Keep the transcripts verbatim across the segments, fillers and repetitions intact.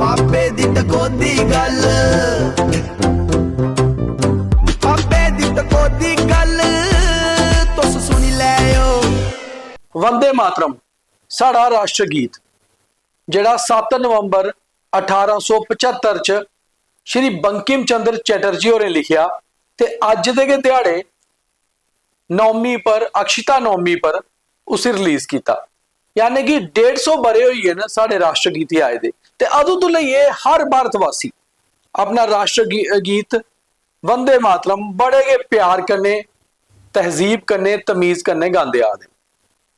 आपे दी टकोदी गल्ल, आपे दी टकोदी गल्ल, तुस सुनी लैओ। वंदे मातरम, साढ़ा राष्ट्र गीत, जेह्ड़ा सत्त नवंबर अठारां सौ पचहत्तर च श्री बंकिम चंद्र चटर्जी होरें लिखेआ ते अज्ज दे गै ध्याड़े नौमी पर, अक्षता नौमी पर उसी रिलीज कीता। यानी कि डेढ़ सौ ब'रे होई गे न साढ़े राष्ट्र गीत गी आए दे। ते अदूं तो लेइयै हर भारतवासी अपना राष्ट्र गी-, गीत वंदे मातरम बड़े गै प्यार कन्नै, तहजीब कन्नै, तमीज कन्नै गांदे आ दे न।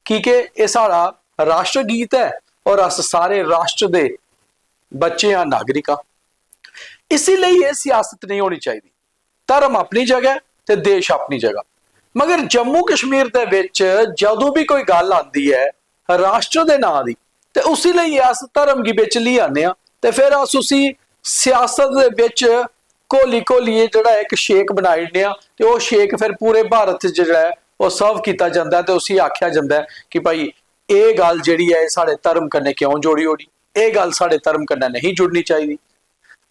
की के एह् साढ़ा राष्ट्र गीत ऐ और अस सारे राष्ट्र दे बच्चे आं, नागरिक आं। इसी लेई एह् सियासत नेईं होनी चाहिदी। धर्म अपनी जगह ते देश अपनी जगह। मगर जम्मू कश्मीर दे विच जदूं भी कोई गल्ल आंदी ऐ राष्ट्र दे नां दी, ते उसी लेइयै अस धर्म गी बिच लेई आने आं, ते फिर अस उसी सियासत दे बिच घोली घोलियै जेह्ड़ा इक शेक बनाई ओड़ने आं, ते ओह् शेक फिर पूरे भारत च जेह्ड़ा ऐ ओह् सर्व कीता जंदा ऐ, ते उसी आखेआ जंदा ऐ कि भाई, एह् गल्ल जेह्ड़ी ऐ, एह् साढ़े धर्म कन्नै क्यों जोड़ी ओड़ी, एह् गल्ल साढ़े धर्म कन्नै नेईं जुड़नी चाहिदी।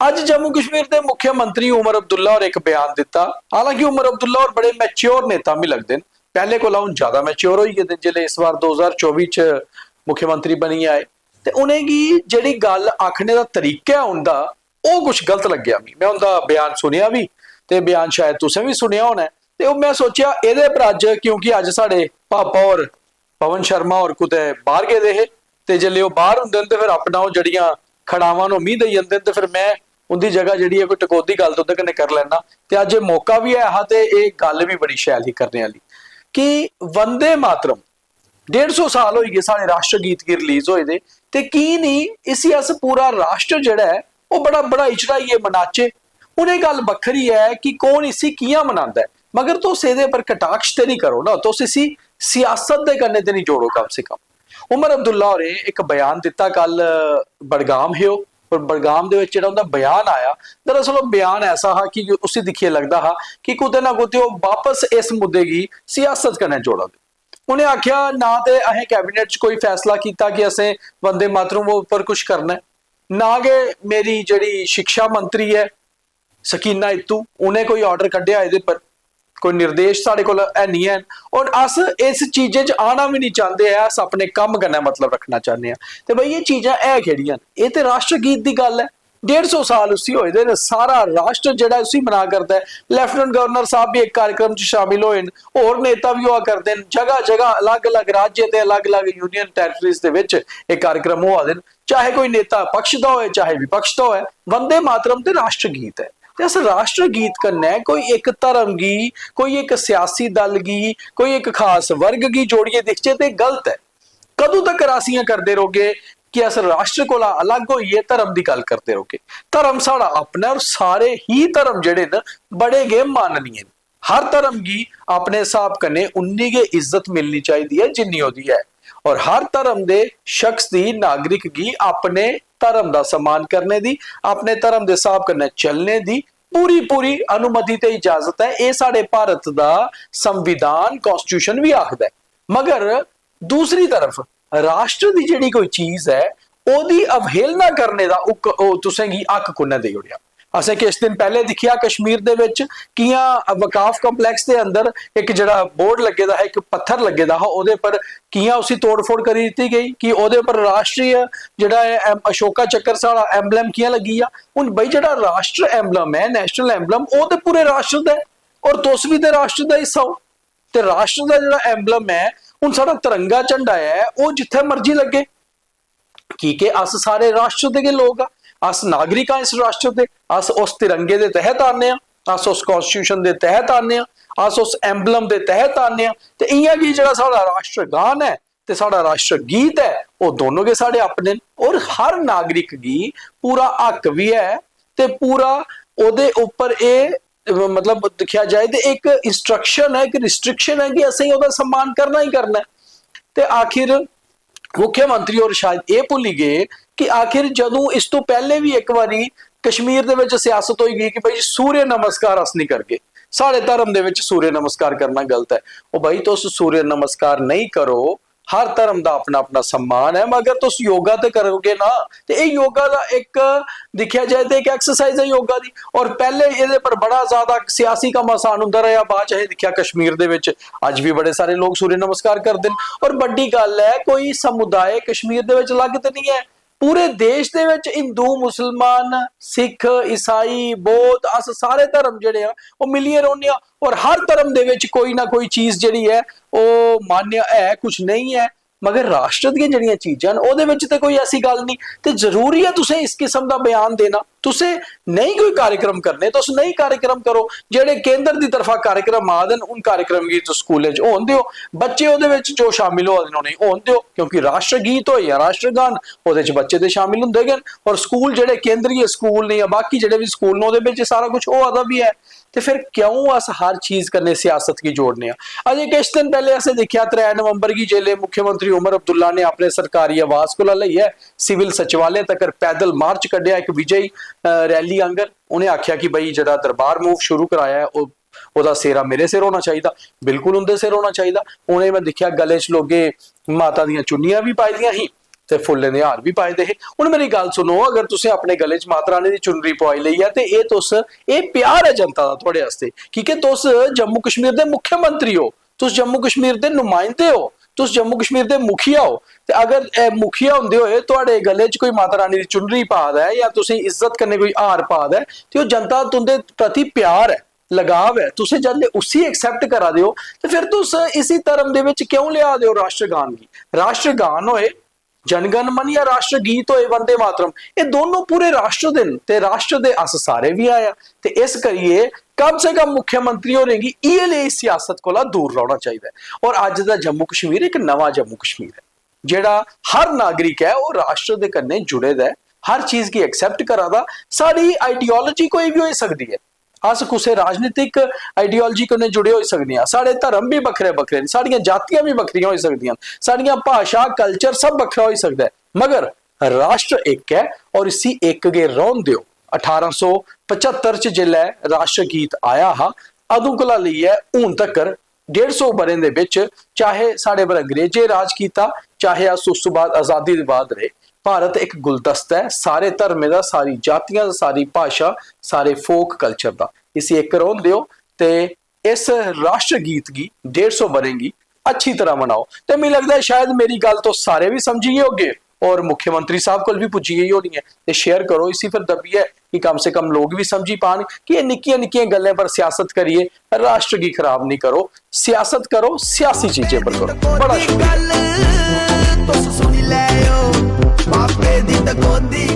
अज्ज जम्मू कश्मीर दे मुख्यमंत्री उमर अब्दुल्ला होरें इक बयान दित्ता। हालांकि उमर अब्दुल्ला होर बड़े मैच्योर नेता मी लगदे न, पैह्ले कोला हून ज्यादा मैच्योर होई गेदे न, जिसलै इस बार दो ज्हार चौबी च मुख्यमंत्री बनियै आए, ते उ'नेंगी जेह्ड़ी गल्ल आखने दा तरीका ऐ उं'दा, ओह् कुछ गलत लग्गेआ मी। में उं'दा बयान सुनेआ बी, ते बयान शायद तुसें बी सुनेआ होना ऐ। ते ओह् में सोचेआ, एह्दे पर अज्ज, क्योंकि अज्ज साढ़े पापा होर पवन शर्मा होर कुतै बाहर गेदे हे, ते जेल्लै ओह् बाहर होंदे न ते फिर अपना ओह् जेह्ड़ियां खड़ावां न ओह् मी देई जंदे न, ते फिर में उं'दी जगह जेह्ड़ी ऐ कोई टकोह्दी गल्ल ते उं'दे कन्नै करी लैन्ना। ते अज्ज एह् मौका बी ऐ हा ते एह् गल्ल बी बड़ी शैल ही करने आह्ली कि वंदे मातरम, डेढ़ सौ साल होई गे साढ़े राष्ट्र गीत गी रिलीज होए दे, ते की निं इसी अस पूरा राष्ट्र जेह्ड़ा ऐ ओह् बड़ा बढ़ाई चढ़ाइयै मनाचै। हून एह् गल्ल बक्खरी ऐ कि कौन इसी कि'यां मनांदा ऐ, मगर तुस एह्दे पर कटाक्ष ते निं करो ना, तुस इसी सियासत दे कन्नै ते निं जोड़ो कम से कम। उमर अब्दुल्ला होरें इक बयान दित्ता कल, बड़गाम हे ओह्, और बड़गाम दे बिच जेह्ड़ा उं'दा बयान आया, दरअसल ओह् बयान ऐसा हा कि उसी दिक्खियै लगदा हा कि कुतै ना कुतै ओह् बापस इस मुद्दे गी सियासत कन्नै जोड़ा दे। उ'नें आखेआ, ना ते असें कैबिनेट च कोई फैसला कीता कि असें वंदे मातरम उप्पर कुछ करना ऐ, ना गै मेरी जेह्ड़ी शिक्षा मंत्री ऐ सकीना इत्तू, उ'नें कोई आर्डर कड्ढेआ एह्दे पर, कोई निर्देश साढ़े कोल है निं हैन। और अस इस चीजै च आना बी निं चांह्दे ऐ, अस अपने कम्म कन्नै मतलब रक्खना चाह्न्ने आं। ते भाई, एह् चीजां है केह्ड़ियां न? एह् ते राष्ट्र गीत दी गल्ल ऐ। डेढ़ सौ साल उसी होए दे न, सारा राष्ट्र जेह्ड़ा उसी मना करदा ऐ। लेफ्टिनेंट गवर्नर साहब बी इक कार्यक्रम च शामिल होए न, होर नेता बी होआ करदे न। जगह जगह, अलग अलग राज्य ते अलग अलग यूनियन टेरिटरीज दे बिच एह् कार्यक्रम होआ दे न, चाहे कोई नेता पक्ष दा होए, चाहे विपक्ष दा होए। वंदे मातरम ते राष्ट्र गीत ऐ, ते अस राष्ट्र गीत कन्नै कोई इक धर्म गी, कोई इक सियासी दल गी, कोई इक खास वर्ग गी जोड़ियै दिखचै ते गलत ऐ। कदूं तकर अस इ'यां करदे रौह्गे कि अस राष्ट्र कोला अलग होइयै धर्म दी गल्ल करदे रौह्गे? धर्म साढ़ा अपना ऐ, और सारे ही धर्म जेह्ड़े न, बड़े गै माननीय न। हर धर्म गी अपने स्हाब कन्नै उन्नी गै इज्जत मिलनी चाहिदी ऐ जिन्नी ओह्दी ऐ, और हर धर्म दे शख्स दी, नागरिक गी अपने धर्म दा सम्मान करने दी, अपने धर्म दे स्हाब कन्नै चलने दी पूरी पूरी अनुमति ते इजाजत ऐ। एह् साढ़े भारत दा संविधान, कॉन्स्टिट्यूशन बी आखदा ऐ। मगर दूसरी तरफ राष्ट्र दी जेह्ड़ी कोई चीज ऐ, ओह्दी अवहेलना करने दा उक-, ओह् तुसेंगी हक कु'न्नै देई ओड़ेआ? असें किश दिन पैह्ले दिक्खेआ कश्मीर दे बिच कि'यां वकाफ कॉम्प्लेक्स दे अंदर इक जेह्ड़ा बोर्ड लग्गे दा हा, इक पत्थर लग्गे दा हा, ओह्दे पर कि'यां उसी तोड़फोड़ करी दित्ती गेई कि ओह्दे पर राष्ट्रीय जेह्ड़ा ऐ, एम-, अशोका चक्कर साढ़ा एम्बलम कि'यां लग्गी गेआ। हून भाई, जेह्ड़ा राष्ट्र एम्बलम ऐ, नेशनल एम्बलम, ओह् ते पूरे राष्ट्र दा ऐ, और तुस बी ते राष्ट्र दा हिस्सा ओ। ते राष्ट्र दा जेह्ड़ा एम्बलम ऐ, हून साढ़ा तिरंगा झंडा ऐ, ओह् जित्थै मर्जी लग्गे, की के अस सारे राष्ट्र दे गै लोक आं, अस नागरिक आं इस राष्ट्र दे, अस उस तिरंगे दे तैह्त आने आं, अस उस कॉन्स्टिट्यूशन दे तैह्त आने आं, अस उस एम्बलम दे तैह्त आने आं। ते इ'यां गै जेह्ड़ा साढ़ा राष्ट्रगान ऐ ते साढ़ा राष्ट्र गीत ऐ, ओह् दोनों गै साढ़े अपने न। और हर नागरिक गी पूरा हक बी ऐ ते पूरा ओह्दे उप्पर एह्, मतलब, दिक्खेआ जाए ते इक इंस्ट्रक्शन ऐ, इक रिस्ट्रिक्शन ऐ कि असेंगी ओह्दा सम्मान करना ही करना ऐ। ते आखिर मुख्यमंत्री होर शायद एह् भुल्ली गे कि आखिर जदूं इस तों पैह्ले बी इक बारी कश्मीर दे बिच सियासत होई गेई कि भाई, सूर्य नमस्कार अस निं करगे, साढ़े धर्म दे बिच सूर्य नमस्कार करना गलत ऐ। ओ भाई, तुस सूर्य नमस्कार नेईं करो, हर धर्म दा अपना अपना सम्मान ऐ, मगर तुस योगा ते करोगे ना, ते एह् योगा दा इक, दिक्खेआ जाए ते इक एक्सरसाइज ऐ योगा दी। और पैह्ले एह्दे पर बड़ा ज्यादा सियासी घमासान होंदा रेहा, बाद च असें दिक्खेआ कश्मीर दे बिच अज्ज बी बड़े सारे लोक सूर्य नमस्कार करदे न। और बड्डी गल्ल ऐ, कोई समुदाय कश्मीर दे बिच अलग ते निं ऐ, पूरे देश दे बिच हिंदू, मुसलमान, सिख, ईसाई, बौद्ध, अस सारे धर्म जेह्ड़े आ, ओह् मिलियै रौह्ने आं। और हर धर्म दे बिच कोई ना कोई चीज जेह्ड़ी ऐ, ओह् मान्य ऐ, कुछ नेईं ऐ। मगर राष्ट्र दियां जेह्ड़ियां चीजां न, ओह्दे बिच ते कोई ऐसी गल्ल निं। ते जरूरी ऐ तुसें इस किस्म दा बयान देना? तुसें नेईं कोई कार्यक्रम करने, तुस नेईं कार्यक्रम करो। जेह्ड़े केंद्र दी तरफा कार्यक्रम आ दे न, उन कार्यक्रम गी तुस स्कूलें च होन देओ, बच्चे ओह्दे बिच जो शामिल होआ दे न, उ'नेंगी होन देओ, क्योंकि राष्ट्र गीत होए जां राष्ट्रगान, ओह्दे च बच्चे ते शामिल होंदे गै न। और स्कूल, जेह्ड़े केंद्रीय स्कूल न जां बाकी जेह्ड़े बी स्कूल न, ओह्दे बिच सारा कुछ होआ दा बी ऐ। ते फिर क्यों अस हर चीज कन्नै सियासत गी जोड़ने आं? अजें किश दिन पैह्ले असें दिक्खेआ, त्रै नवंबर गी जेल्लै मुख्यमंत्री उमर अब्दुल्ला ने अपने सरकारी आवास कोला लेइयै सिविल सचिवालय तगर पैदल मार्च कड्ढेआ, इक विजयी, अ, रैली आंगर। उ'नें आखेआ कि भई, जेह्ड़ा दरबार मूव शुरू कराया ऐ, ओह्, ओह्दा सेरा मेरे सिर होना चाहिदा, बिल्कुल उं'दे सिर होना चाहिदा। उ'नें, में दिक्खेआ, गले च लोकें माता दियां चुन्नियां बी पाई दियां ही ते फुल्लें दे हार बी पाए दे हे। हून मेरी गल्ल सुनो, अगर तुसें अपने गले च माता रानी दी चुनरी पोआई लेई ऐ, ते एह् तुस, एह् प्यार ऐ जनता दा थुआढ़े आस्तै, की के तुस जम्मू कश्मीर दे मुख्यमंत्री ओ, तुस जम्मू कश्मीर दे नुमाइंदे ओ, तुस जम्मू कश्मीर दे मुखिया ओ। ते अगर एह् मुखिया होंदे होए थुआढ़े गले च कोई माता रानी दी चुनरी पा दा ऐ जां तुसें इज्जत कन्नै कोई हार पा दा ऐ, ते ओह् जनता दा तुं'दे प्रति प्यार ऐ, लगाव ऐ। तुसें जद उसी एक्सेप्ट करा दे ओ, ते फिर तुस इसी धर्म दे बिच क्यों लेआ दे ओ राष्ट्रगान गी? राष्ट्रगान होए, जनगण मन या राष्ट्र गीत होए, वंदे मातरम, एह् दोनों पूरे राष्ट्र दे न, ते राष्ट्र दे अस सारे बी आए आं। ते इस करियै कम से कम मुख्यमंत्री होरें गी इ'यै लेई सियासत कोला दूर रौह्ना चाहिदा ऐ। और अज्ज दा जम्मू कश्मीर इक नमां जम्मू कश्मीर ऐ, जेह्ड़ा हर नागरिक ऐ, ओह् राष्ट्र दे कन्नै जुड़े दा ऐ, हर चीज गी एक्सेप्ट करा दा। साढ़ी आइडियोलॉजी कोई बी होई सकदी ऐ, अस कुसै राजनीतिक आइडियोलॉजी कन्नै जुड़े होई सकदे आं, साढ़े धर्म बी बक्खरे बक्खरे न, साढ़ियां जातियां बी बक्खरियां होई सकदियां न, साढ़ियां भाशा, कल्चर सब बक्खरा होई सकदा ऐ, मगर राष्ट्र इक ऐ और इसी इक गै रौह्न देओ। अठारां सौ पचहत्तर च जिसलै राष्ट्र गीत आया हा, अदूं कोला लेइयै हून तक्कर डेढ़ सौ ब'रें दे बिच, चाहे साढ़े पर अंग्रेजें राज कीता, चाहे अस उस तो बाद आजादी दे बाद रेह्, भारत इक गुलदस्ता ऐ, सारे धर्में दा, सारी जातियां दा, सारी भाशा, सारे फोक कल्चर दा। इसी इक रौह्न देओ ते इस राष्ट्र गीत गी, डेढ़ सौ ब'रें गी अच्छी तरह मनाओ। ते मिगी लगदा ऐ शायद मेरी गल्ल तुस सारे बी समझी गै होगे और मुख्यमंत्री साहब कोल बी पुज्जी गेई होनी ऐ। ते शेयर करो इसी फिर दब्बियै, कि कम से कम लोक बी समझी पान कि एह् निक्कियां निक्कियां गल्लें पर सियासत करियै राष्ट्र गी खराब निं करो। सियासत करो, सियासी चीजें पर करो। बड़ा शुक्रिया। गल्ल तुस सुनी लैओ, बाबे दी टकोदी